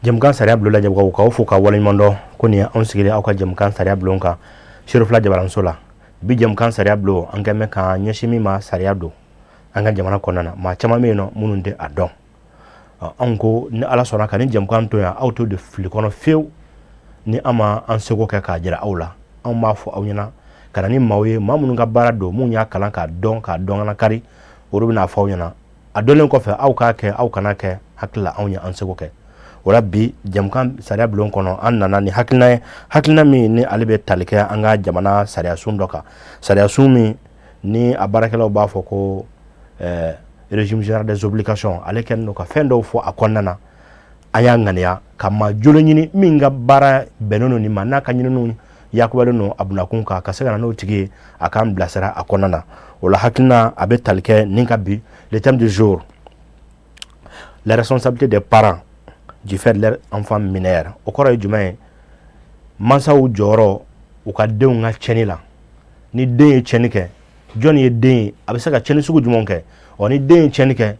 Jɛmukan sariya bulon lajɛbagaw, k'aw fo ka waleɲuman dɔn ko nin ye anw sigilen aw ka jɛmukan sariya bulon kan Serofila jabaraninso la. Bi jɛmukan sariya bulon, an kɛn bɛ ka ɲɛsin min ma, sariya don an ka jamana kɔnɔna na. Maa caman bɛ yen nɔ minnu tɛ a dɔn. Anw ko ni Ala sɔnna ka ni jɛmukan to yan, aw t'o de fili kɔnɔ fiyewu ni an ma an seko kɛ k'a jira aw la. Anw b'a fɔ aw ɲɛna ka na ni maaw ye, maa minnu ka baara don, minnu y'a kalan k'a dɔn, k'a dɔn kana kari, olu bɛna fɔ aw ɲɛna. A dɔnnen kɔfɛ, aw k'a kɛ, aw kana kɛ, hakili la anw ye an seko kɛ. O la bi jɛmukan sariya bulon kɔnɔ, an nana ni hakilina ye, hakilina min ni ale bɛ tali kɛ an ka jamana sariyasun dɔ kan, sariyasun min ni a baarakɛlaw b'a fɔ ko régime général des obligations. Ale kɛlen don ka fɛn dɔw fɔ a kɔnɔna na. An y'a ŋaniya ka maa jolen ɲini min ka baara bɛnnen don nin ma, n'a ka ɲininiw yakubalen don a bunakun kan, ka se ka na n'o tigi ye, a k'an bilasira a kɔnɔna na. O la hakilina a bɛ tali kɛ nin ka bi, le thème du jour: la responsabilité des parents du fait de leur enfant mineur. O kɔrɔ ye jumɛn ye? Mansaw jɔyɔrɔ u ka denw ka tiɲɛni la. Ni den ye tiɲɛni kɛ, jɔnni ye den ye? A bɛ se ka tiɲɛni sugu jumɛn kɛ? Ɔ, ni den ye tiɲɛni kɛ,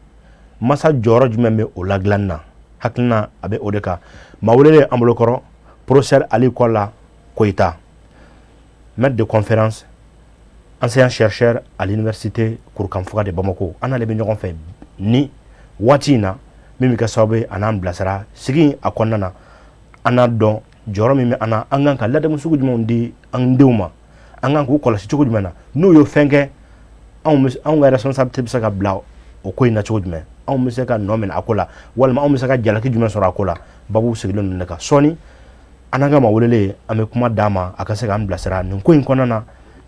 masa jɔyɔrɔ jumɛn bɛ o ladilanni na? Hakilina a bɛ o de kan. Maa welelen an bolokɔrɔ, professeur Ali Kɔla Koyita, maître de conférence, enseignant chercheur à l'université Kurukanfuga de Bamako. An n'ale bɛ ɲɔgɔn fɛ ni waati in na, min bɛ kɛ sababu ye a n'an bilasira sigi a kɔnɔna na. An n'a dɔn jɔyɔrɔ min bɛ an na, an kan ka ladamu sugu jumɛnw di an denw ma, an kan k'u kɔlɔsi cogo jumɛn na, n'u ye fɛn kɛ, anw ka responsabilité bɛ se ka bila o ko in na cogo jumɛn, anw bɛ se ka nɔ minɛ a ko la, walima anw bɛ se ka jalaki jumɛn sɔrɔ a ko la. Babu sigilen don ne kan. Sɔɔni an n'an ka maa welelen, an bɛ kuma d'a ma, a ka se k'an bilasira nin ko in kɔnɔna na,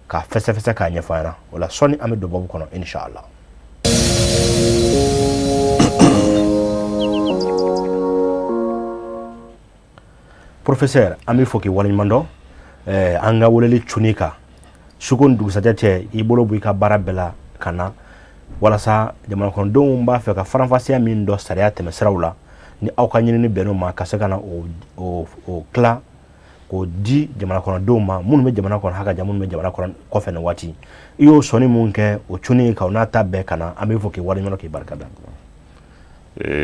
k'a fɛsɛfɛsɛ, k'a ɲɛfɔ an ɲɛna. O la sɔɔni an bɛ don babu kɔnɔ, inshallah. Professeur, an bɛ fɔ k'i waleɲuman dɔn an ka weleli cunni kan. Suko ni dugusajɛ cɛ, i bolo bɔ i ka baara bɛɛ la ka na walasa jamana kɔnɔdenw b'a fɛ ka faranfasiya min dɔn sariya tɛmɛsiraw la, ni aw ka ɲinini bɛnn'o ma, ka se ka na o tila k'o di jamana kɔnɔdenw ma, minnu bɛ jamana kɔnɔ haka minnu bɛ jamana kɔnɔ kɔfɛ. Nin waati i y'o sɔnni mun kɛ, o cunni kan, o n'a ta bɛɛ ka na, an bɛ fɔ k'i waleɲuman, k'i barika da.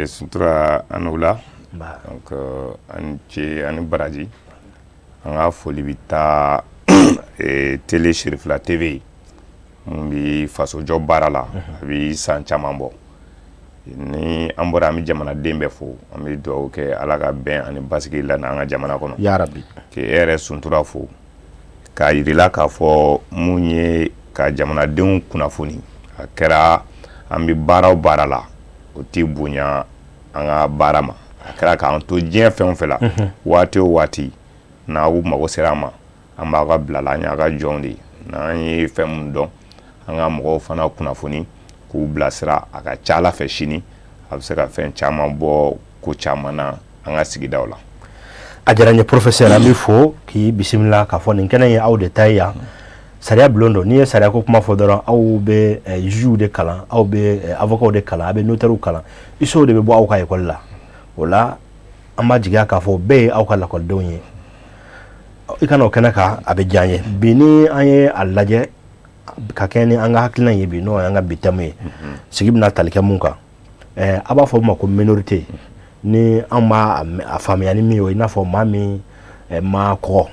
Suntura, an wula. Donc an ce ani baraji. An ka foli bɛ taa télé Serifila TV mun bɛ fasojɔ baara la, a bɛ san caman bɔ. Ni an bɔra, an bɛ jamanaden bɛɛ fo, an bɛ dugawu kɛ Ala ka bɛn ani basigi la an ka jamana kɔnɔ. Yarabi. K'e yɛrɛ Suntura fo, k'a yirila k'a fɔ mun ye ka jamanadenw kunnafoni. A kɛra an bɛ baara o baara la, o tɛ bonya an ka baara ma. A kɛra k'an to diɲɛ fɛn o fɛn la, waati o waati n'aw mago sera an ma, an b'aw ka bila la. An y'a ka jɔnw de ye. N'an ye fɛn mun dɔn, an ka mɔgɔw fana kunnafoni k'u bilasira. A ka ca Ala fɛ, sini a bɛ se ka fɛn caman bɔ ko caman na an ka sigidaw la. A diyara n ye, professeur. An bɛ fo k'i bisimila k'a fɔ nin kɛnɛ ye aw de ta ye yan. Sariya bulon don. N'i ye sariya ko kuma fɔ dɔrɔn, aw bɛ jugew de kalan, aw bɛ avocats de kalan, aw bɛ notairew kalan, huissiers de bɛ bɔ aw ka école la. O la an b'a jigiya k'a fɔ bɛɛ ye aw ka lakɔlidenw ye. I ka n'o kɛnɛ kan, a bɛ diya an ye. Bi ni an ye a lajɛ ka kɛ ni an ka hakilina ye bi, n'o y'an ka bi thème ye, sigi bɛna tali kɛ mun kan, a b'a fɔ o ma ko minorité. Ni an b'a a faamuya ni min ye, i n'a fɔ maa min ma kɔgɔ,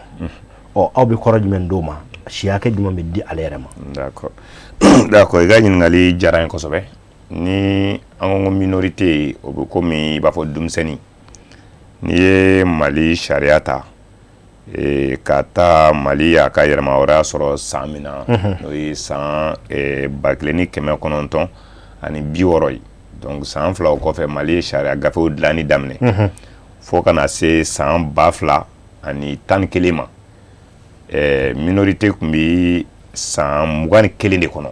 ɔ, aw bɛ kɔrɔ jumɛn d'o ma? Si hakɛ jumɛn bɛ di ale yɛrɛ ma? D'accord, i ka ɲininkali diyara n ye kosɛbɛ. Ni an ko minorité, o bɛ komi i b'a fɔ denmisɛnnin. N'i ye Mali sariya ta ka taa Mali y'a ka yɛrɛmahɔrɔnya sɔrɔ san min na, n'o ye san 1960 ye, donc san 2 o kɔfɛ, Mali ye sariya gafew dilanni daminɛ fo ka na se san 2011 ma. Minorité tun bɛ san 21 de kɔnɔ,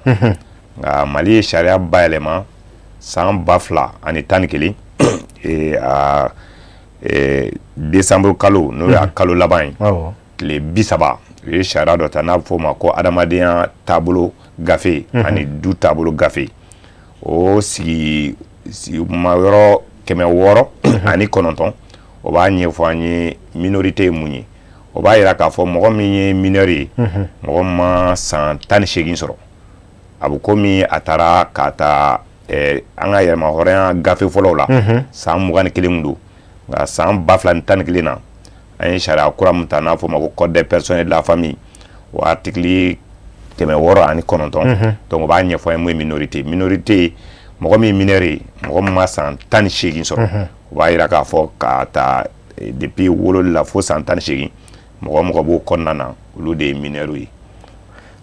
nka Mali ye sariya bayɛlɛma san 2011, a décembre kalo, n'o y'a kalo laban ye, tile 30, u ye sariya dɔ ta n'a bɛ f'o ma ko adamadenya taabolo gafe ani du taabolo gafe. O sigi ma yɔrɔ 609, o b'a ɲɛfɔ an ye minorité ye mun ye. O b'a yira k'a fɔ mɔgɔ min ye mineur ye, mɔgɔ ma san 18 sɔrɔ, a bɛ komi a taara ka taa an ka yɛrɛmahɔrɔnya gafe fɔlɔw la, san 21 don. Nka san 2011 na, an ye sariya kura min ta n'a fɔ ma ko Code des personnes et de la famille, o article 609, donc o b'a ɲɛfɔ an ye mun ye minorité. Minorité, mɔgɔ min mineur ye, mɔgɔ min ma san 18 sɔrɔ. O b'a jira k'a fɔ k'a ta depuis wololi la fo san 18, mɔgɔ mɔgɔ b'o kɔnɔna na, olu de ye mineur ye.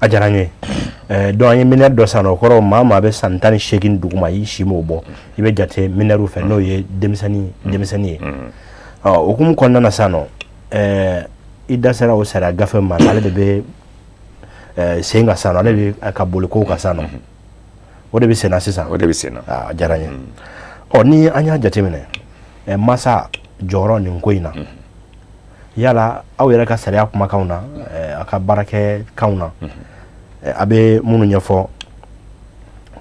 A diyara n ye. Donc an ye mineur dɔ san, o kɔrɔ maa bɛ san 18 duguma, i si m'o bɔ, i bɛ jate mineur fɛ, n'o ye denmisɛnnin ye. Ɔ, o hukumu kɔnɔna na sisan nɔ, i da sera o sariya gafe ma, ale de bɛ sen ka sisan nɔ, ale bɛ ka boli kow kan sisan nɔ, o de bɛ sen na sisan. O de bɛ sen na. A diyara n ye. Ɔ, ni an y'a jateminɛ, masa jɔyɔrɔ nin ko in na, yala aw yɛrɛ ka sariya kumakanw na, a ka baarakɛ kanw na, a bɛ minnu ɲɛfɔ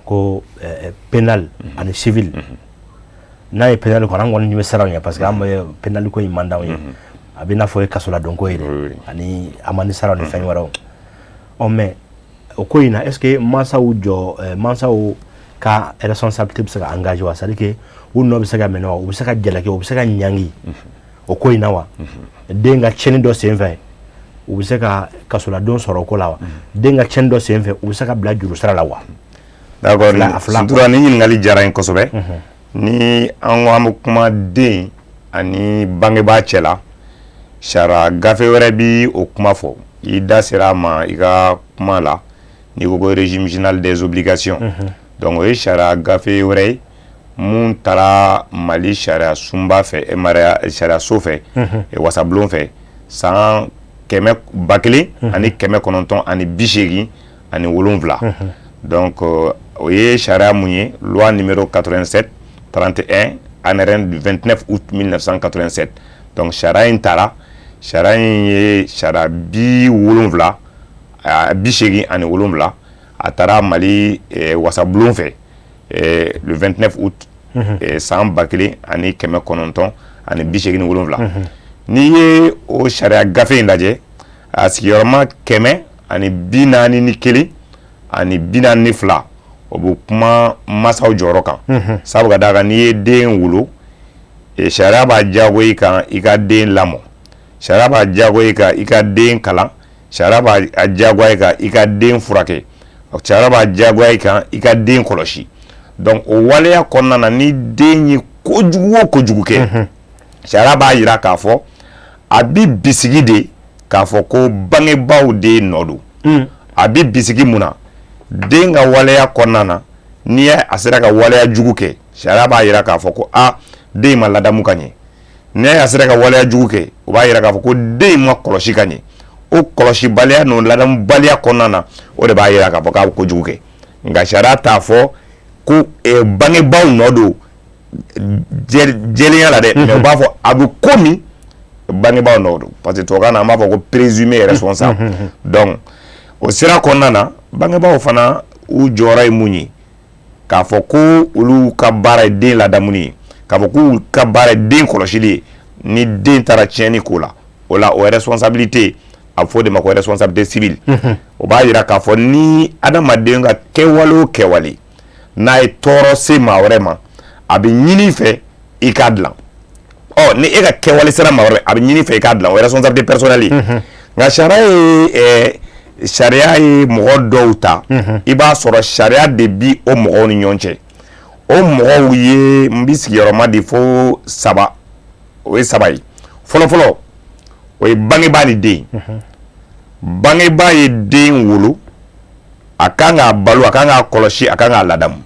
ko pénal ani civil, n'a ye pénal kɔnɔ, an kɔni bɛ siran ɲɛ, parce que an bɛ pénal ko in man d'anw ye, a bɛ n'a fɔ ye kasoladon ko ye dɛ, ani amende saraw ni fɛn wɛrɛw. Ɔ, mais o ko in na, est ce que mansaw ka responsabilité bɛ se ka engager wa? C'est à dire que u nɔ bɛ se ka minɛ wa? U bɛ se ka jalaki, u bɛ se ka ɲangi o ko in na wa? Den ka tiɲɛni dɔ sen fɛ, u bɛ se ka kasoladon sɔrɔ o ko la wa? Den ka tiɲɛni dɔ sen fɛ, u bɛ se ka bila juru sira la wa? D'accord, Suntura, ni ɲininkali diyara n ye kosɛbɛ. Ni an ko an bɛ kuma den ani bangebaa cɛ la, sariya gafe wɛrɛ bi o kuma fɔ. I da sera a ma i ka kuma la, n'i ko ko régime général des obligations, donc o ye sariya gafe wɛrɛ ye mun taara Mali sariya sunba fɛ, sariya so fɛ, wasabulon fɛ, san 1987. Donc o ye sariya mun ye? Loi numéro 87 31 ANRN du 29 août 1987. Donc sariya in taara, sariya in ye sariya 70, 87, a taara Mali wasabulon fɛ le 29 août san 1987. N'i ye o sariya gafe in lajɛ, a sigiyɔrɔma 141 ani 42, o bɛ kuma masaw jɔyɔrɔ kan. Sabu ka d'a kan, n'i ye den wolo, sariya b'a diyagoya i kan i ka den lamɔ, sariya b'a diyagoya i kan i ka den kalan, sariya b'a diyagoya i kan i ka den furakɛ, sariya b'a diyagoya i kan i ka den kɔlɔsi. Donc o waleya kɔnɔna na, ni den ye kojugu o kojugu kɛ, sariya b'a jira k'a fɔ a bi bisigi de k'a fɔ ko bangebaaw de nɔ don. A bi bisigi mun na? Den ka waleya kɔnɔna na, n'i a sera ka waleya jugu kɛ, sariya b'a jira k'a fɔ ko a den ma ladamu ka ɲɛ. N'i a sera ka waleya jugu kɛ, o b'a jira k'a fɔ ko den ma kɔlɔsi ka ɲɛ. O kɔlɔsibaliya n'o ladamubaliya kɔnɔna na, o de b'a jira k'a fɔ k'a bɛ kojugu kɛ. Nka sariya t'a fɔ ko bangebaaw nɔ don jɛlenya la dɛ, mais u b'a fɔ a bɛ komi bangebaaw nɔ don, parce que tubabukan na an b'a fɔ ko présumé responsable. Donc o sira kɔnɔna na, bangebaaw fana u jɔyɔrɔ ye mun ye? K'a fɔ ko olu ka baara ye den ladamuni ye, k'a fɔ k'u ka baara ye den kɔlɔsili ye. Ni den taara tiɲɛni ko la, o la o responsabilité, a bɛ fɔ o de ma ko responsabilité civile. O b'a jira k'a fɔ ni adamaden ka kɛwale o kɛwale n'a ye tɔɔrɔ se maa wɛrɛ ma, a bɛ ɲini i fɛ i k'a dilan. Ɔ, ni e ka kɛwale sera maa wɛrɛ, a bɛ ɲini i fɛ i k'a dilan, o ye responsabilité personnelle ye. Nka sariya ye mɔgɔ dɔw ta, i b'a sɔrɔ sariya de bi o mɔgɔw ni ɲɔgɔn cɛ. O mɔgɔw ye, n bi sigiyɔrɔma di fo saba, o ye saba ye. Fɔlɔ fɔlɔ, o ye bangebaa ni den. Bangebaa ye den wolo, a kan k'a balo, a kan k'a kɔlɔsi, a kan k'a ladamu.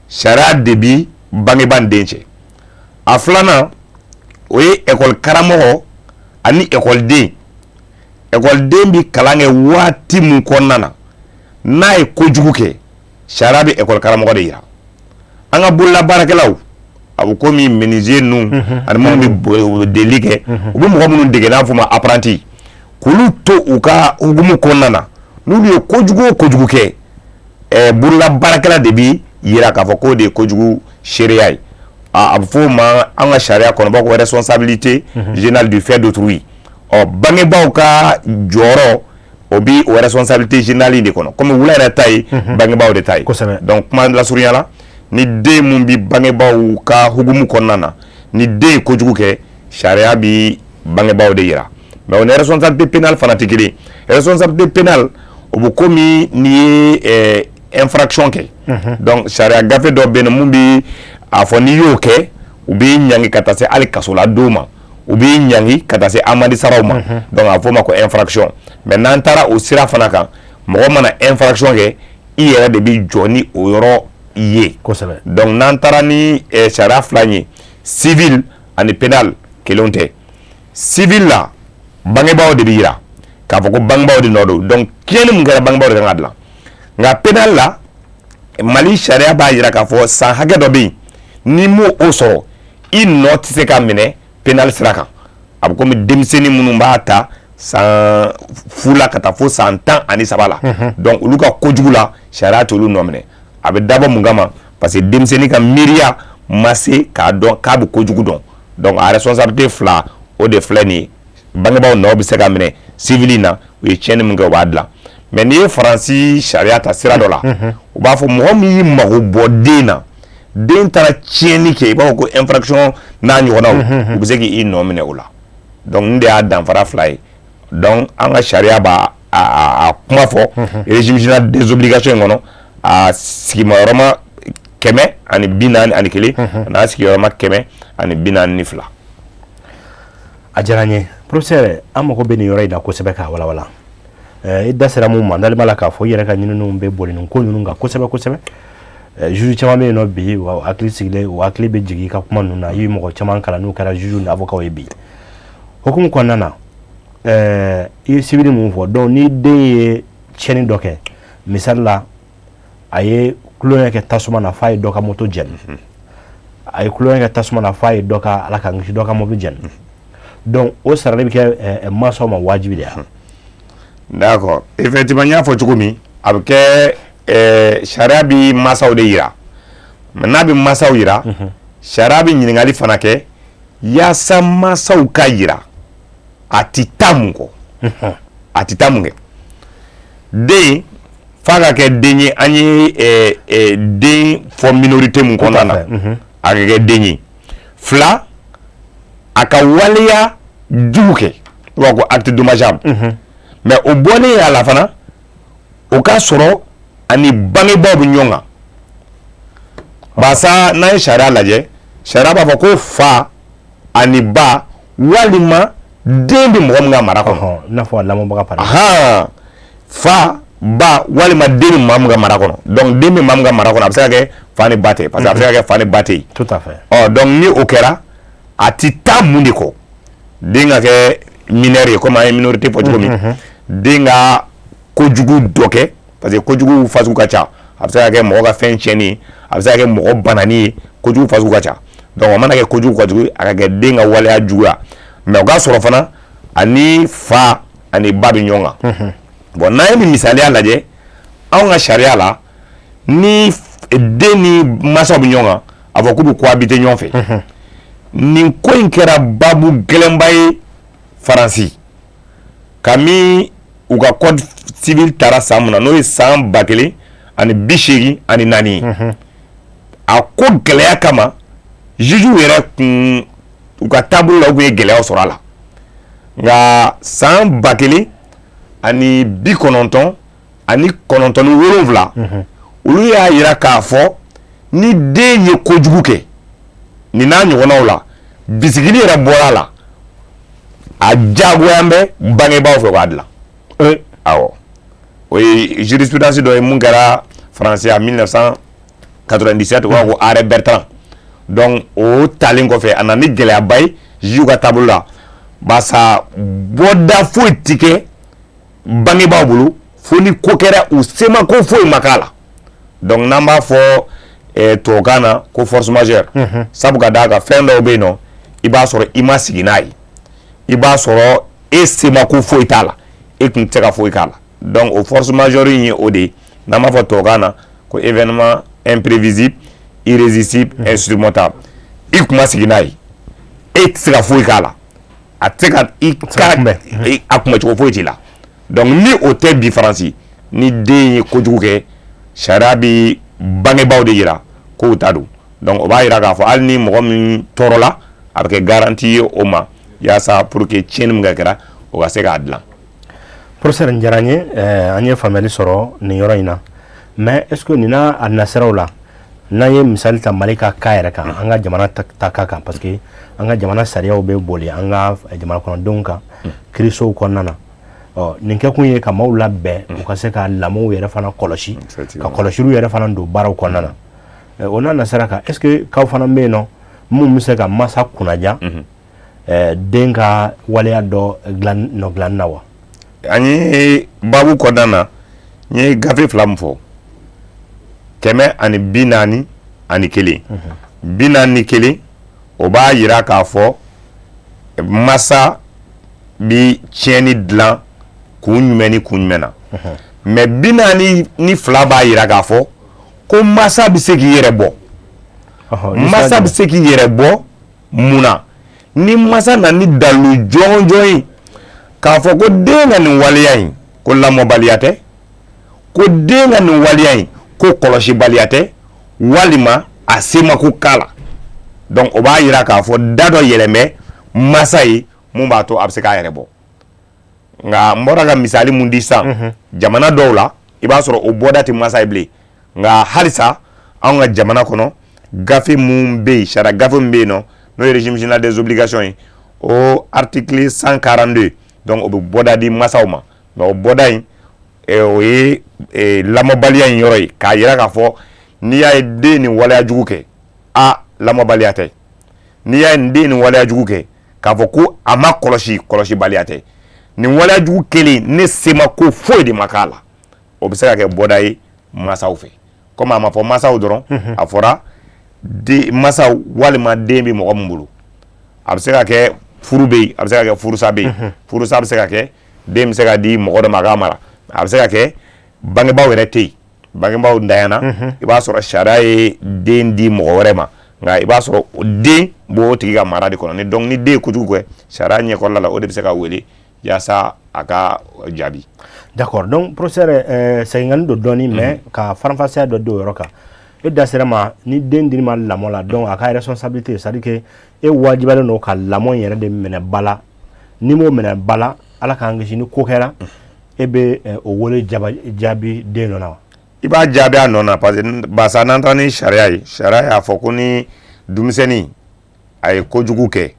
Sariya de bi bangebaa ni den cɛ. A filanan, o ye ekɔli karamɔgɔ ani ekɔliden. Ekɔliden bi kalan kɛ waati mun kɔnɔna na, n'a ye kojugu kɛ, sariya bɛ ekɔli karamɔgɔ de yira. An ka bololabaarakɛlaw, a bɛ komi menuisier ninnu ani minnu bɛ deli kɛ, u bɛ mɔgɔ minnu dege n'a fɔ ma apprenti, k'olu to u ka hukumu kɔnɔna na, n'olu ye kojugu o kojugu kɛ, bololabaarakɛla de bi yira k'a fɔ k'o de ye kojugu seereya ye. A bɛ f'o ma an ka sariya kɔnɔ, b'a ko responsabilité générale du fait d'autrui. Ɔ, bangebaaw ka jɔyɔrɔ, o bi o responsabilité générale de kɔnɔ, komi wula yɛrɛ ta ye bangebaaw de ta ye. Donc kuma lasurunya la, ni den mun bi bangebaaw ka hukumu kɔnɔna na, Ni den ye kojugu kɛ, sariya bi bangebaaw de yira. Mais o ni responsabilité pénale fana tɛ kelen. Responsabilité pénale, o bɛ komi n'i ye infraction kɛ. Donc sariya gafe dɔ bɛ yen mun bi a fɔ n'i y'o kɛ, u b'i ɲangi ka taa se hali kasola don ma, u b'i ɲangi ka taa se amende saraw ma. Donc a bɛ f'o ma ko infraction. Mais n'an taara o sira fana kan, mɔgɔ mana infraction kɛ, i yɛrɛ de bɛ jɔ ni o yɔrɔ ye. Donc n'an taara ni sariya fila in ye, civil ani pénal, kelenw tɛ. Civil la, bangebaaw de bɛ yira k'a fɔ ko bangebaaw de nɔ don. Donc tiɲɛni mun kɛra, bangebaaw de kan ka dilan. Nka pénal la, Mali sariya b'a yira k'a fɔ san hakɛ dɔ bɛ yen, n'i m'o o sɔrɔ, i nɔ tɛ se ka minɛ pénal sira kan. A bɛ komi denmisɛnnin minnu b'a ta san fu la ka taa fo san 13 la. Donc olu ka kojugu la, sariya t'olu nɔ minɛ. A bɛ dabɔ mun kama? Parce que denmisɛnnin ka miiriya ma se k'a dɔn k'a bɛ kojugu dɔn. Donc a responsabilité fila, o de filɛ nin ye. Bangebaaw nɔ bɛ se ka minɛ civil na, u ye tiɲɛni min kɛ, u b'a dilan. Mais n'i ye Faransi sariya ta sira dɔ la, u b'a fɔ mɔgɔ min y'i mago bɔ den na, den taara tiɲɛni kɛ, i b'a fɔ ko infraction n'a ɲɔgɔnnaw, u bɛ se k'i nɔ minɛ o la. Donc nin de y'a danfara fila ye. Donc an ka sariya b'a a kuma fɔ régime général des obligations in kɔnɔ, a sigimayɔrɔma 141, a n'a sigiyɔrɔma 142. A diyara n ye, professeur. An mago bɛ nin yɔrɔ in na kosɛbɛ k'a walawala. I da sera mun ma, n dalen b'a la k'a fɔ i yɛrɛ ka ɲininiw bɛ boli nin ko ninnu kan kosɛbɛ kosɛbɛ. Juge caman bɛ yen nɔ bi, wa hakili sigilen, u hakili bɛ jigin i ka kuma ninnu na. I ye mɔgɔ caman kalan n'u kɛra juge ni avocat ye bi. Hukumu kɔnɔna na, i ye civil mun fɔ, donc ni den ye tiɲɛni dɔ kɛ, misali la, a ye tulonkɛ kɛ tasuma na f'a ye dɔ ka moto jɛni, a ye tulonkɛ kɛ tasuma na f'a ye dɔ ka, Ala k'an kisi, dɔ ka mobili jɛni, donc o sarali bɛ kɛ mansaw ma wajibi de ye. D'accord, effectivement, n y'a fɔ cogo min, a bɛ kɛ, sariya bɛ mansaw de yira. Mais n'a bɛ mansaw yira, sariya bɛ ɲininkali fana kɛ yaasa mansaw ka yira a ti taa mun kɔ, a ti taa mun kɛ. Den f'a ka kɛ den ye, an ye den fɔ minorité mun kɔnɔna na, a ka kɛ den ye. Fila, a ka waleya jugu kɛ, i b'a fɔ ko acte dommageable. Mais o bɔlen a la fana, o ka sɔrɔ ani bangebaaw bɛ ɲɔgɔn kan. Barisa n'an ye sariya lajɛ, sariya b'a fɔ ko fa ani ba walima den bɛ mɔgɔ min ka mara kɔnɔ. I n'a fɔ a lamɔbaga par exemple. Fa, ba walima den bɛ maa min ka mara kɔnɔ. Donc den bɛ maa min ka mara kɔnɔ, a bɛ se ka kɛ fa ni ba tɛ, parce que a bɛ se ka kɛ fa ni ba tɛ yen. Tout à fait. Ɔ, donc ni o kɛra, a ti taa mun de kɔ? Den ka kɛ mineur ye, komi an ye minorité fɔ cogo min, den ka kojugu dɔ kɛ, parce que kojugu fasugu ka ca. A bɛ se ka kɛ mɔgɔ ka fɛn tiɲɛni ye, a bɛ se ka kɛ mɔgɔ banani ye, kojugu fasugu ka ca. Donc o mana kɛ kojugu kojugu, a ka kɛ den ka waleya juguya. Mais o ka sɔrɔ fana ani fa ani ba bɛ ɲɔgɔn kan. Bon, n'an ye nin misaliya lajɛ anw ka sariya la, ni den ni mansaw bɛ ɲɔgɔn kan, a fɔ k'u bɛ cohabiter ɲɔgɔn fɛ. Nin ko in kɛra baabu gɛlɛnba ye Faransi kami u ka code civil taara san mun na, n'o ye san 1084 ye. A ko gɛlɛya kama, juges yɛrɛ kun u ka taabolo la, u kun ye gɛlɛyaw sɔrɔ a la. Nka san 1997, olu y'a yira k'a fɔ ni den ye kojugu kɛ nin n'a ɲɔgɔnnaw la, bisigili yɛrɛ bɔra a la, a diyagoya bɛ bangebaaw fɛ k'a dilan. Awɔ, o ye jurisprudence dɔ ye mun kɛra Faransi en 1997, u b'a fɔ ko arrêt Bertrand. Donc o talen kɔfɛ, a nana ni gɛlɛyaba ye juge ka taabolo la, barisa bɔda foyi ti kɛ bangebaaw bolo fo ni ko kɛra, u sema ko foyi ma k'a la. Donc n'an b'a fɔ tubabukan na ko force majeure, sabu ka d'a kan fɛn dɔw bɛ yen nɔ, i b'a sɔrɔ i ma sigi n'a ye, i b'a sɔrɔ e sema ko foyi t'a la, e tun tɛ se ka foyi k'a la. Donc o force majeure in ye o de ye, n'an b'a fɔ tubabukan na ko événement imprévisible, irrésistible, insurmontable. I kun ma sigi n'a ye, e tɛ se ka foyi k'a la, a tɛ se ka i ka a kunbɛcogo foyi t'i la. Donc ni o tɛ bi Faransi, ni den ye kojugu kɛ, sariya bi bangebaaw de yira k'o ta don. Donc o b'a yira k'a fɔ hali ni mɔgɔ min tɔɔrɔla A bɛ kɛ garantie ye o ma, yaasa pour que tiɲɛni min ka kɛra, o ka se k'a dilan. Professeur, nin diyara n ye. An ye faamuyali sɔrɔ nin yɔrɔ in na, mais est ce que nin n'a a nasiraw la, n'an ye misali ta Mali ka cas yɛrɛ kan, an ka jamana ta cas kan, parce que an ka jamana sariyaw bɛ boli an ka jamana kɔnɔdenw kan kiirisow kɔnɔna na, ɔ nin kɛkun ye ka maaw labɛn, u ka se ka lamɔw yɛrɛ fana kɔlɔsi, ka kɔlɔsiliw yɛrɛ fana don baaraw kɔnɔna na, o n'a nasira kan, est ce que kaw fana bɛ yen nɔ mun bɛ se ka masa kunnaja den ka waleya dɔ dilan, nɔ dilanni na wa? An ye baabu kɔnɔna na, n ye gafe fila min fɔ, 141, 41, o b'a yira k'a fɔ masa bi tiɲɛni dilan kun jumɛn ni kun jumɛn na. Mais 42 b'a yira k'a fɔ ko masa bɛ se k'i yɛrɛ bɔ. Masa bɛ se k'i yɛrɛ bɔ mun na? Ni masa nana ni dalilu jɔnjɔn ye k'a fɔ ko den ka nin waleya in, ko lamɔbaliya tɛ, ko den ka nin waleya in, ko kɔlɔsibaliya tɛ, walima a se ma ko k'a la, donc o b'a yira k'a fɔ da dɔ yɛlɛmɛ masa ye mun b'a to a bɛ se k'a yɛrɛ bɔ. Nka n bɔra ka misali mun di sisan, jamana dɔw la, i b'a sɔrɔ o bɔda tɛ masa ye bilen. Nka halisa anw ka jamana kɔnɔ, gafe mun bɛ yen, sariya gafe min bɛ yen nɔ, n'o ye régime général des obligations ye, o article 142, donc o bɛ bɔda di masaw ma. Mais o bɔda in, o ye lamɔbaliya in yɔrɔ ye, k'a yira k'a fɔ n'i y'a ye den nin waleya jugu kɛ, a lamɔbaliya tɛ. N'i y'a ye nin den nin waleya jugu kɛ, k'a fɔ ko a ma kɔlɔsi, kɔlɔsibaliya tɛ. Nin waleya jugu kelen, ne se ma ko foyi de ma k'a la, o bɛ se ka kɛ bɔda ye masaw fɛ. Komi a ma fɔ masaw dɔrɔn, a fɔra den masaw walima den bɛ mɔgɔ min bolo. A bɛ se ka kɛ furu bɛ yen, a bɛ se ka kɛ furusa bɛ yen. Furusa bɛ se ka kɛ, den bɛ se ka di mɔgɔ dɔ ma a k'a mara. A bɛ se ka kɛ bangebaaw yɛrɛ tɛ yen, bangebaaw ntanyana, i b'a sɔrɔ sariya ye den di mɔgɔ wɛrɛ ma, nka i b'a sɔrɔ den b'o tigi ka mara de kɔnɔ. Ni donc ni den ye kojugu kɛ sariya ɲɛkɔrɔla la, o de bɛ se ka wele yaasa a ka jaabi. D'accord. Donc professeur, seginkanni don dɔɔni, mais ka faranfasiya dɔ di o yɔrɔ kan. E da sera ma ni den dir'i ma lamɔ la, donc a ka responsabilité, c'est à dire que e wajibiyalen don ka lamɔ in yɛrɛ de minɛ ba la. N'i m'o minɛ ba la, Ala k'an kisi, ni ko kɛra, e bɛ o wele jaabi den nɔ na wa? I b'a jaabi a nɔ na, parce que barisa n'an taara ni sariya ye, sariya y'a fɔ ko ni denmisɛnnin a ye kojugu kɛ,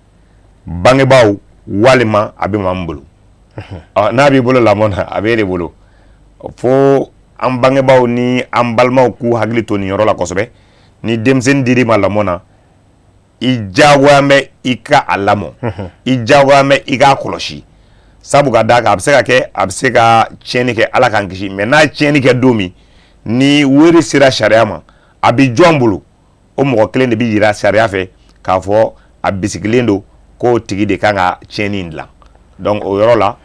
bangebaaw walima a bɛ maa min bolo, n'a b'i bolo lamɔ na, a b'e de bolo. Fo an bangebaaw ni an balimaw k'u hakili to nin yɔrɔ la kosɛbɛ. Ni denmisɛnnin dir'i ma lamɔ na, i diyagoya bɛ i ka a lamɔ, i diyagoya bɛ i k'a kɔlɔsi, sabu ka d'a kan a bɛ se ka kɛ, a bɛ se ka tiɲɛni kɛ, Ala k'an kisi. Mais n'a ye tiɲɛni kɛ don min, ni wele sera sariya ma, a bɛ jɔn bolo? O mɔgɔ kelen de bɛ yira sariya fɛ k'a fɔ a bisigilen don k'o tigi de kan ka tiɲɛni in dilan. Donc o yɔrɔ la,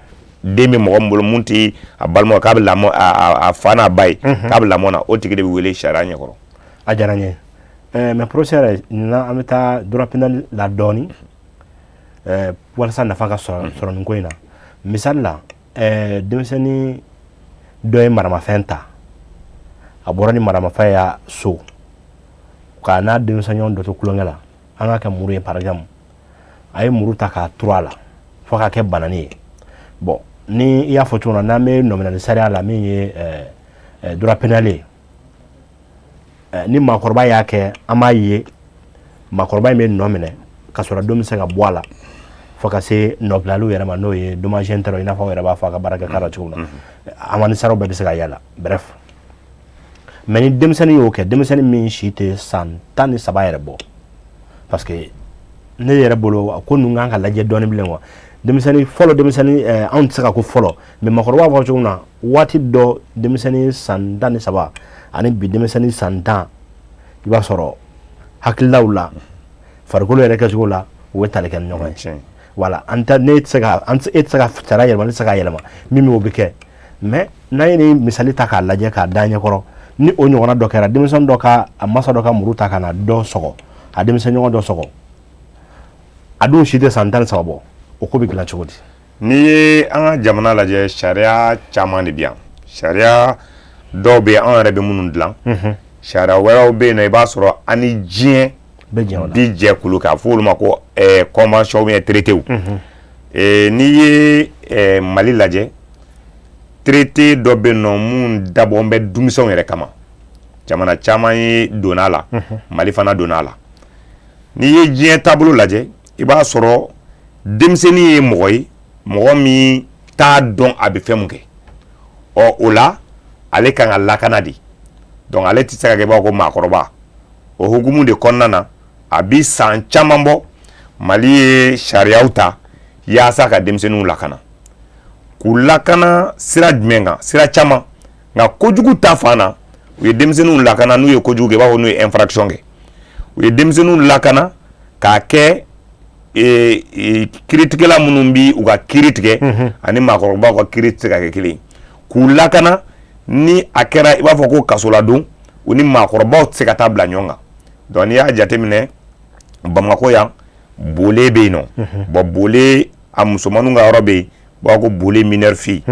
den bɛ mɔgɔ min bolo, mun tɛ a balima, k'a bɛ lamɔ a fa n'a ba ye, k'a bɛ lamɔ na, o tigi de bɛ wele sariya ɲɛkɔrɔ. A diyara n ye, mais professeur, nin na an bɛ taa droit pénal la dɔɔni walasa nafa ka sɔrɔ nin ko in na. Misali la, denmisɛnnin dɔ ye maramafɛn ta, a bɔra ni maramafɛn ya so k'a n'a denmisɛnɲɔgɔn dɔ to tulonkɛ la, an k'a kɛ muru ye par exemple. A ye muru ta k'a turu a la fo k'a kɛ banani ye. Bon, ni i y'a fɔ cogo min na, n'an bɛ nɔminɛli sariya la, min ye droit pénal ye, ni maakɔrɔba y'a kɛ, an b'a ye maakɔrɔba in bɛ nɔ minɛ ka sɔrɔ don bɛ se ka bɔ a la fo ka se nɔbilaliw yɛrɛ ma, n'o ye dommage intérêt, i n'a fɔ aw yɛrɛ b'a fɔ a ka baarakɛ kan la cogo min na, amende saraw bɛɛ bɛ se ka y'a la, bref. Mais ni denmisɛnnin y'o kɛ, denmisɛnnin min si tɛ san 13 yɛrɛ bɔ, parce que ne yɛrɛ bolo, a ko ninnu kan ka lajɛ dɔɔnin bilen quoi. Denmisɛnnin fɔlɔ, denmisɛnnin, anw tɛ se ka ko fɔlɔ, mais maakɔrɔba b'a fɔ cogo min na, waati dɔ denmisɛnnin san 13 ani bi denmisɛnnin san 10, i b'a sɔrɔ hakililaw la, farikolo yɛrɛ kɛcogo la, u bɛ tali kɛ ni ɲɔgɔn ye. Voilà, an tɛ ne tɛ se ka an e tɛ se ka sariya yɛlɛma, ne tɛ se k'a yɛlɛma min o bɛ kɛ. Mais n'an ye nin misali ta k'a lajɛ k'a da ɲɛkɔrɔ, ni o ɲɔgɔnna dɔ kɛra, denmisɛnnin dɔ ka a masa dɔ ka muru ta ka na dɔ sɔgɔ, a denmisɛn ɲɔgɔn dɔ sɔgɔ, a dun si tɛ san 13 bɔ, o ko bɛ dilan cogo di? N'i ye an ka jamana lajɛ, sariya caman de bɛ yan. Sariya dɔw bɛ yen, anw yɛrɛ bɛ minnu dilan. Sariya wɛrɛw bɛ yen nɔ, i b'a sɔrɔ an ni diɲɛ Bi jɛ k'olu kɛ, a fɔ olu ma ko convention ou bien traité. N'i ye Mali lajɛ, traité dɔ bɛ yen nɔ mun dabɔn bɛ denmisɛnw yɛrɛ kama. Jamana caman ye donna a la, Mali fana donna a la. N'i ye diɲɛ taabolo lajɛ, i b'a sɔrɔ denmisɛnnin ye mɔgɔ ye, mɔgɔ min t'a dɔn a bɛ fɛn mun kɛ. Ɔ, o la ale kan ka lakana de. Donc ale tɛ se ka kɛ i b'a fɔ ko maakɔrɔba. O hukumu de kɔnɔna na, a bi san caman bɔ, Mali ye sariyaw ta yaasa ka denmisɛnninw lakana. K'u lakana sira jumɛn kan? Sira caman, nka kojugu ta fan na, u ye denmisɛnninw lakana n'u ye kojugu kɛ, i b'a fɔ n'u ye infraction kɛ. U ye denmisɛnninw lakana k'a kɛ kiiritigɛla minnu bi u ka kiiri tigɛ ani maakɔrɔbaw ka kiiri tɛ se ka kɛ kelen ye. K'u lakana ni a kɛra i b'a fɔ ko kasoladon, u ni maakɔrɔbaw tɛ se ka taa bila ɲɔgɔn kan. Donc n'i y'a jateminɛ, Bamakɔ yan, Bole bɛ yen nɔ. Bon, Bole a musomaninw ka yɔrɔ bɛ yen, u b'a fɔ ko Bole mineur fille.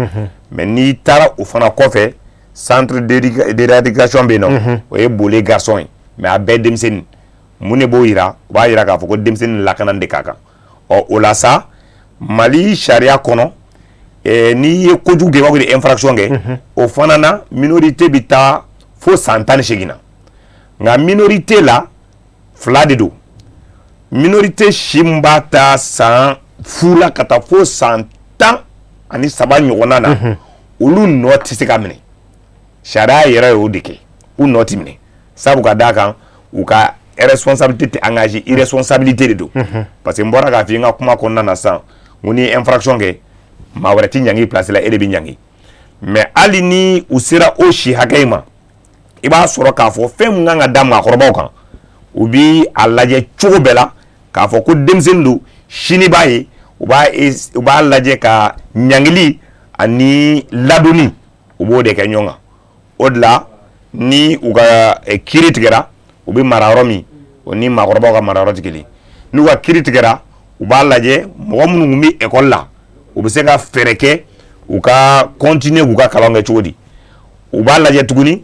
Mais n'i taara o fana kɔfɛ, centre de rééducation bɛ yen nɔ, o ye Bole garçon ye. Mais a bɛɛ denmisɛnnin. Mun de b'o yira? O b'a yira k'a fɔ ko denmisɛnnin lakana de ka kan. Ɔ, o la sa, Mali sariya kɔnɔ, n'i ye kojugu kɛ, i b'a fɔ ko infraction kɛ, o fana na minorité bɛ taa fo san 18 na. Nka minorité la, fila de don. Minorité si min b'a ta san fu la ka taa fo san 13 ɲɔgɔnna na, olu nɔ tɛ se ka minɛ. Sariya yɛrɛ y'o de kɛ, u nɔ tɛ minɛ, sabu ka d'a kan u ka responsabilité tɛ engagé, irresponsabilité de don. Parce que n bɔra k'a f'i ye n ka kuma kɔnɔna na sisan, n ko n'i ye infraction kɛ, maa wɛrɛ tɛ ɲangi place la, e de bɛ ɲangi. Mais hali ni u sera o si hakɛ in ma, i b'a sɔrɔ k'a fɔ fɛn min kan ka da maakɔrɔbaw kan, u bi a lajɛ cogo bɛɛ la k'a fɔ ko denmisɛnnin don, sini b'a ye. U b'a lajɛ ka ɲangili ani ladonni, u b'o de kɛ ɲɔgɔn kan. O de la, ni u ka kiiri tigɛra, u bɛ mara yɔrɔ min, o ni maakɔrɔbaw ka mara yɔrɔ tɛ kelen. N'u ka kiiri tigɛra, u b'a lajɛ mɔgɔ minnu tun bɛ ekɔli la, u bɛ se ka fɛɛrɛ kɛ u ka continuer k'u ka kalan kɛ cogo di. U b'a lajɛ tuguni,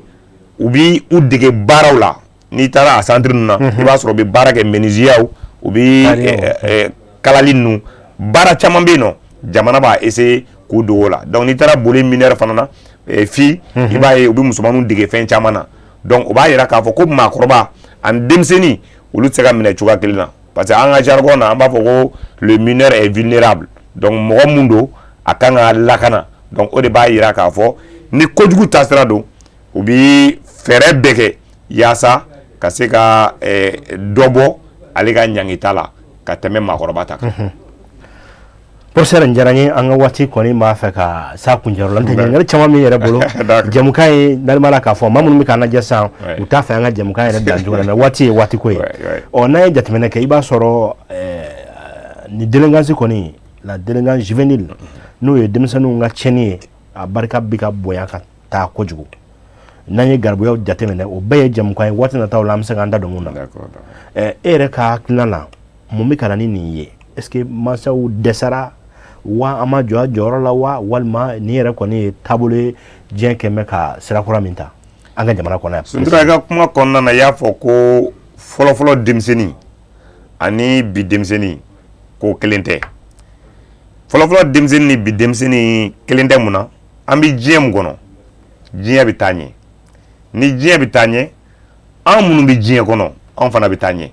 u bi u dege baaraw la. N'i taara a centre ninnu na, i b'a sɔrɔ u bɛ baara kɛ, menuisier, u bɛ kalali ninnu, baara caman bɛ yen nɔ, jamana b'a essayer k'u dogo o la. Donc n'i taara Bole mineur fana na fille, i b'a ye u bɛ musomaninw dege fɛn caman na. Donc o b'a yira k'a fɔ ko maakɔrɔba ani denmisɛnnin, olu tɛ se ka minɛ cogoya kelen na, parce que an ka jargon na, an b'a fɔ ko le mineur est vulnérable. Donc mɔgɔ mun don, a kan ka lakana. Donc o de b'a yira k'a fɔ ni kojugu taasira don, u bi fɛɛrɛ bɛɛ kɛ yaasa ka se ka dɔ bɔ ale ka ɲangita la ka tɛmɛ maakɔrɔba ta kan. Professeur, n diyara n ye. An ka waati kɔni b'a fɛ ka s'a kuncɛyɔrɔ la. N tɛ ɲininkali caman min yɛrɛ bolo jamukan ye, n'ale la k'a fɔ maa minnu bɛ k'an lajɛ sisan, u t'a fɛ an ka jamukan yɛrɛ bila cogo la, mais waati ye waati ko ye. Ɔ, n'an ye jateminɛ kɛ, i b'a sɔrɔ ni délinquance kɔni, la délinquance juvénile, n'o ye denmisɛnninw ka tiɲɛni ye, a barika bɛ ka bonya ka taa kojugu. N'an ye garibuyaw jateminɛ, o bɛɛ ye jamukan ye, waati nataw la an bɛ se k'an da don mun na. E yɛrɛ ka hakilina la, mun bɛ ka na ni nin ye? Est ce que mansaw dɛsɛra wa, an ma jɔ a jɔyɔrɔ la wa, walima nin yɛrɛ kɔni ye taabolo ye, diɲɛ kɛn bɛ ka sira kura min ta an ka jamana kɔnɔ yan? Suntura, i ka kuma kɔnɔna na, i y'a fɔ ko fɔlɔfɔlɔ denmisɛnnin ani bi denmisɛnnin ko kelen tɛ. Fɔlɔfɔlɔ denmisɛnnin ni bi denmisɛnnin kelen tɛ. Mun na? An bɛ diɲɛ mun kɔnɔ, diɲɛ bɛ taa ɲɛ. Ni diɲɛ bɛ taa ɲɛ, an minnu bɛ diɲɛ kɔnɔ, anw fana bɛ taa ɲɛ.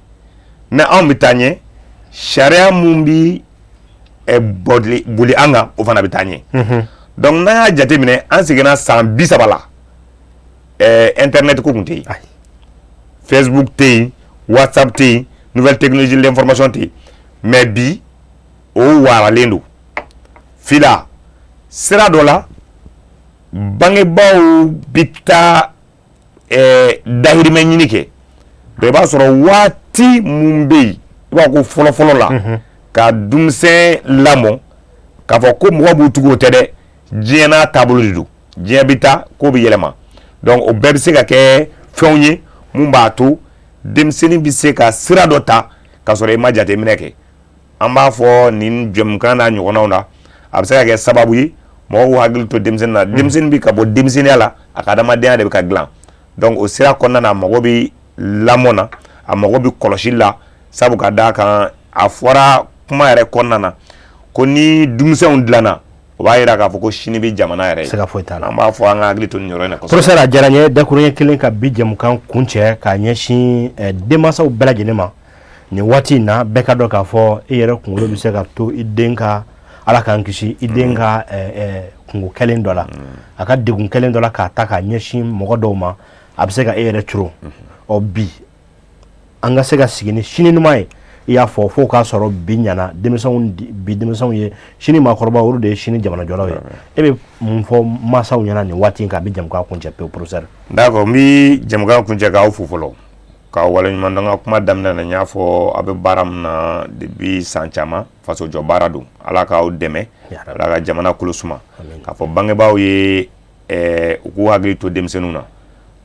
Ni anw bɛ taa ɲɛ, sariya mun bi boli an kan, o fana bɛ taa ɲɛ. Donc n'an y'a jateminɛ, an seginna san 30 la, internet ko tun tɛ yen, Facebook tɛ yen, WhatsApp tɛ yen, nouvelle technologie de l'information tɛ yen. Mais bi, o waralen don fila sira dɔ la. Bangebaaw bɛ taa dahirimɛ ɲini kɛ. Donc i b'a sɔrɔ waati mun bɛ yen, i b'a ko fɔlɔ-fɔlɔ la, ka denmisɛn lamɔ k'a fɔ ko mɔgɔ b'u tugu, o tɛ dɛ. Diɲɛ n'a taabolo de don, diɲɛ bɛ taa, ko bɛ yɛlɛma. Donc o bɛɛ bɛ se ka kɛ fɛnw ye mun b'a to denmisɛnnin bɛ se ka sira dɔ ta k'a sɔrɔ i ma jateminɛ kɛ. An b'a fɔ nin jɛmukan n'a ɲɔgɔnnaw na, a bɛ se ka kɛ sababu ye mɔgɔw k'u hakili to denmisɛnnin na. Denmisɛnnin bɛ ka bɔ denmisɛnninya la, a ka adamadenya de bɛ ka dilan. Donc o sira kɔnɔna na, a mago bɛ lamɔ na, A mago bɛ kɔlɔsi la, sabu ka d'a kan, a fɔra kuma yɛrɛ kɔnɔna na ko ni denmisɛnw dilanna, o b'a jira k'a fɔ ko sini bɛ jamana yɛrɛ ye. Siga foyi t'a la. An b'a fɔ an ka hakili to nin yɔrɔ in na kosɛbɛ. Professeur, a diyara n ye. Dakuruɲɛ kelen ka bi jɛmukan kuncɛ k'a ɲɛsin denmansaw bɛɛ lajɛlen ma nin waati in na. Bɛɛ ka dɔn k'a fɔ e yɛrɛ kunkolo bɛ se ka to i den ka, Ala k'an kisi, i den ka kungo kɛlen dɔ la, a ka degun kɛlen dɔ la, k'a ta k'a ɲɛsin mɔgɔ dɔw ma, a bɛ se ka e yɛrɛ coro. Ɔ bi an ka se ka sigi ni sini ɲuman ye, i y'a fɔ, fo k'a sɔrɔ bi ɲana denmisɛnw, bi denmisɛnw ye sini maakɔrɔba, olu de ye sini jamanajɔlaw ye. E bɛ mun fɔ mansaw ɲɛna nin waati in kan bi jɛmukan kuncɛ pewu, professeur? D'accord, n bɛ jɛmukan kuncɛ k'aw fo fɔlɔ, k'aw waleɲuman dɔn. N ka kuma daminɛ na, n y'a fɔ aw bɛ baara min na depuis san caman, fasojɔ baara don. Ala k'aw dɛmɛ, Ala ka jamana kolo suma. K'a fɔ bangebaaw ye, u k'u hakili to denmisɛnninw na,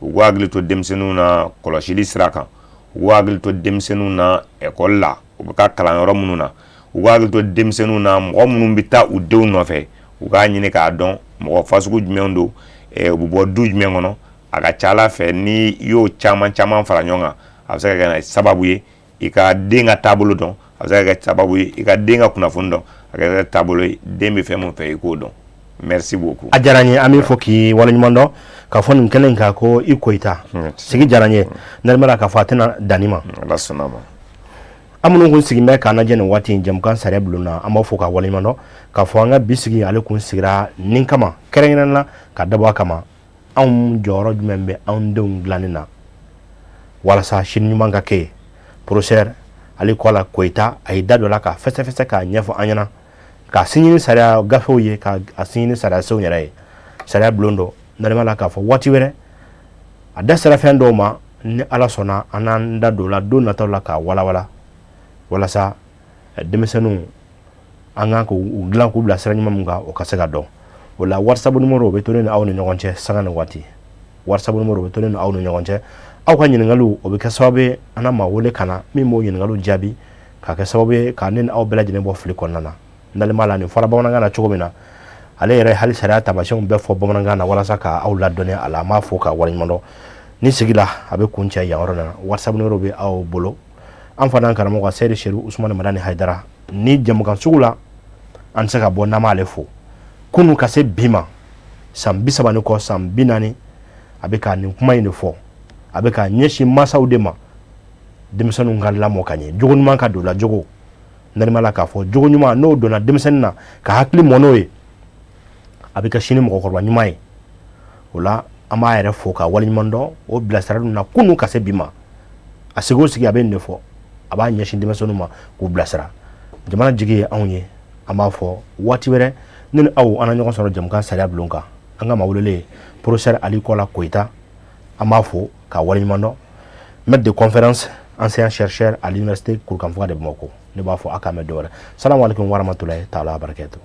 u k'u hakili to denmisɛnninw na kɔlɔsili sira kan, u k'u hakili to denmisɛnninw na ekɔli la, u bɛ ka kalan yɔrɔ minnu na, u k'u hakili to denmisɛnninw na, mɔgɔ minnu bɛ taa u denw nɔfɛ, u k'a ɲini k'a dɔn mɔgɔ fasugu jumɛn don, u bɛ bɔ du jumɛn kɔnɔ. A ka ca Ala fɛ, ni i y'o caman caman fara ɲɔgɔn kan, a bɛ se ka kɛ sababu ye i ka den ka taabolo dɔn, a bɛ se ka kɛ sababu ye i ka den ka kunnafoni dɔn, a ka kɛ taabolo ye, den bɛ fɛn min fɛ, i k'o dɔn. Merci beaucoup. A diyara n ye. An b'i fɔ k'i waleɲuman dɔn k'a fɔ nin kɛnɛ in kan ko i Koyita. Sigi diyara n ye. N k'a fɔ a tɛna danni ma. Ala sɔnna ma. An minnu kun sigin bɛ k'an lajɛ nin waati in jɛmukan sariya bulon na, an b'a fɔ ka waleɲuman dɔn k'a fɔ an ka bi sigi ale kun sigira nin kama kɛrɛnkɛrɛnnen na, ka dabɔ a kama, anw jɔyɔrɔ jumɛn bɛ anw denw dilanni na walasa sini ɲuman ka kɛ yen. Professeur Ali Kɔla Koyita, a y'i da dɔ la k'a fɛsɛfɛsɛ k'a ɲɛfɔ an ɲɛna, k'a sinsin ni sariya gafew ye, k'a sinsin ni sariyasenw yɛrɛ ye. Sariya bulon don n la k'a fɔ waati wɛrɛ a da sera fɛn dɔw ma, ni Ala sɔnna, an n'an da don la don nataw la k'a walawala, walasa denmisɛnninw an kan k'u dilan k'u bila sira ɲuman min kan, o ka se ka dɔn. O la, WhatsApp numéro o bɛ to ne ni aw ni ɲɔgɔn cɛ sanga ni waati. WhatsApp numéro o bɛ to ne ni aw ni ɲɔgɔn cɛ. Aw ka ɲininkaliw, o bɛ kɛ sababu ye an na maa wele ka na min b'o ɲininkaliw jaabi, k'a kɛ sababu ye ka ne ni aw bɛɛ lajɛlen bɔ fili kɔnɔna na. N dalen b'a la, nin fɔra bamanankan na cogo min na, ale yɛrɛ hali sariya taamasiyɛnw bɛɛ fɔ bamanankan na walasa ka aw ladɔnniya a la. An b'a fɔ k'a waleɲuman dɔn. Ni sigi la, a bɛ kuncɛ yan yɔrɔ la. WhatsApp numéro bɛ aw bolo. An fana karamɔgɔ Seyidu Seru Usumani Madani Hayidara, ni jɛmukan sugu la, an tɛ se ka bɔ n'an m'ale fo. Kunun ka se bi ma, san 30 ni kɔ, san 40, a bɛ ka nin kuma in de fɔ. A bɛ ka ɲɛsin mansaw de ma, denmisɛnninw ka lamɔ ka ɲɛ, jogo ɲuman ka don la. Jogo n la k'a fɔ jogo ɲuman, n'o donna denmisɛnnin na ka hakili mɔ n'o ye, a bɛ kɛ sini mɔgɔkɔrɔba ɲuman ye. O la, an b'a yɛrɛ fo ka waleɲuman dɔn o bilasirali na kunun ka se bi ma. A sigi o sigi, a bɛ nin de fɔ, a b'a ɲɛsin denmisɛnninw ma k'u bilasira. Jamana jigi ye anw ye. An b'a fɔ waati wɛrɛ, ne ni aw an na ɲɔgɔn sɔrɔ jɛmukan sariya bulon kan. An ka maa welelen, professeur Ali Kɔla Koyita, an b'a fo ka waleɲuman dɔn, maître de conférence, enseignant chercheur à l'université Kurukanfuga de Bamakɔ. Ne b'a fɔ a k'an bɛn dɔ wɛrɛ. Salamu aleykum warahmatulahi taala wabarakatuh.